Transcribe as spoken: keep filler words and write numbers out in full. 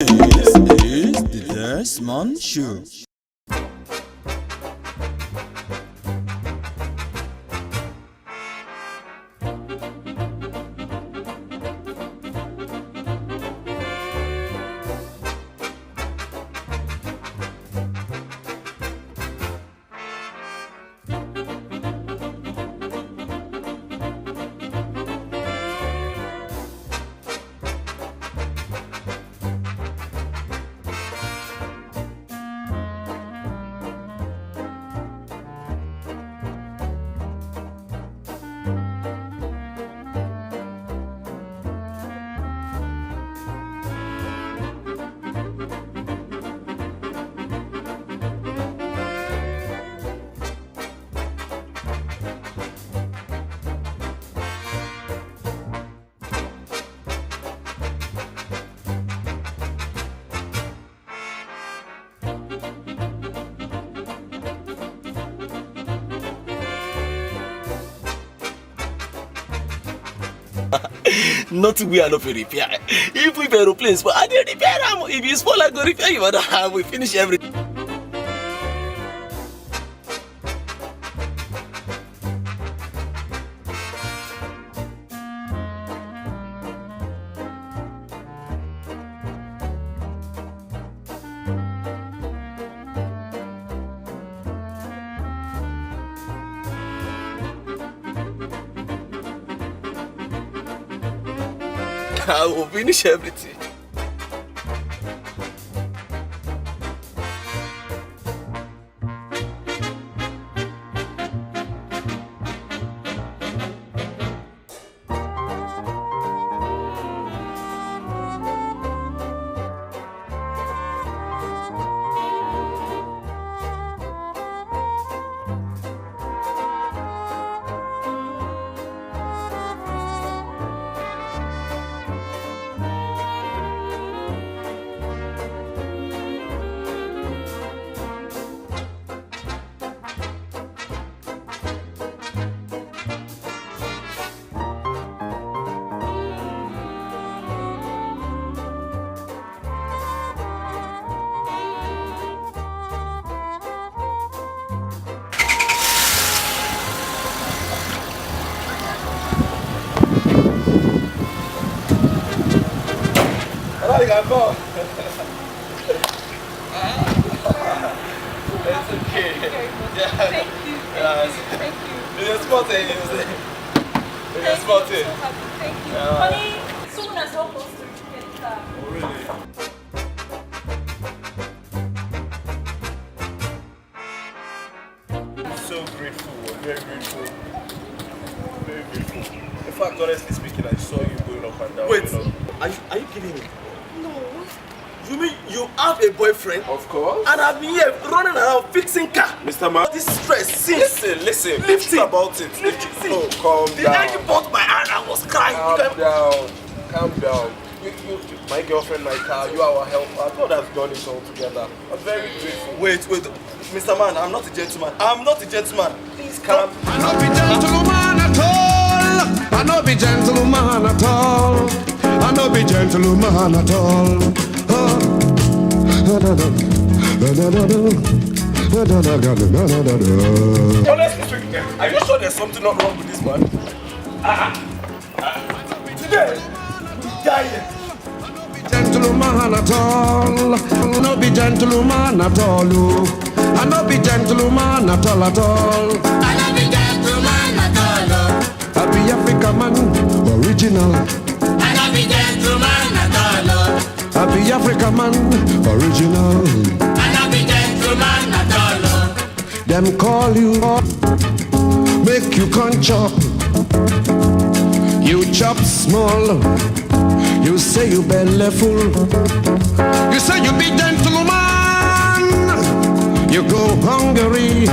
This is the Desmond Show. Nothing we are not repair. If we aeroplane spoil, I dey repair am. If you spoil, I go repair you. But I will finish everything. I will finish everything. Alright, you can go. It's okay. Yeah. Thank you. Yes. Thank you. It's a small thing. It's a small thing. Thank you. Yeah. Honey, someone has helped us to repair the car. Oh, really? I'm so grateful, very grateful, very grateful. In fact, honestly speaking, I saw you going up and down. Wait, you know. Are you, are you kidding me? No. You mean you have a boyfriend? Of course. And I've been here running around fixing car. Mister Man. This stress, see. Listen, listen. Lifting. About it. Lifting. Oh, calm down. The night you bought my hand, I was crying. Calm down. Calm down. You, you, my girlfriend, my car, you are our helper. God has done it all together. I'm very grateful. Wait, wait. Mister Man, I'm not a gentleman. I'm not a gentleman. Please calm. I no be gentleman at all. I no be gentleman at all. I no be gentleman at all. Oh. Honestly speaking, are you sure there's something not wrong with this man? Ah, ah. Today, you die here. Gentleman at all. No be gentleman at all. Oh. I no be gentleman at all, at all. I no be gentleman at all. Oh. I be African man, original. I no be gentleman at all. Oh. I be African man, original. I no be gentleman at all. Oh. Dem call you up, make you come chop. You chop small, you say you belle full. You say you be gentleman, you go hungry.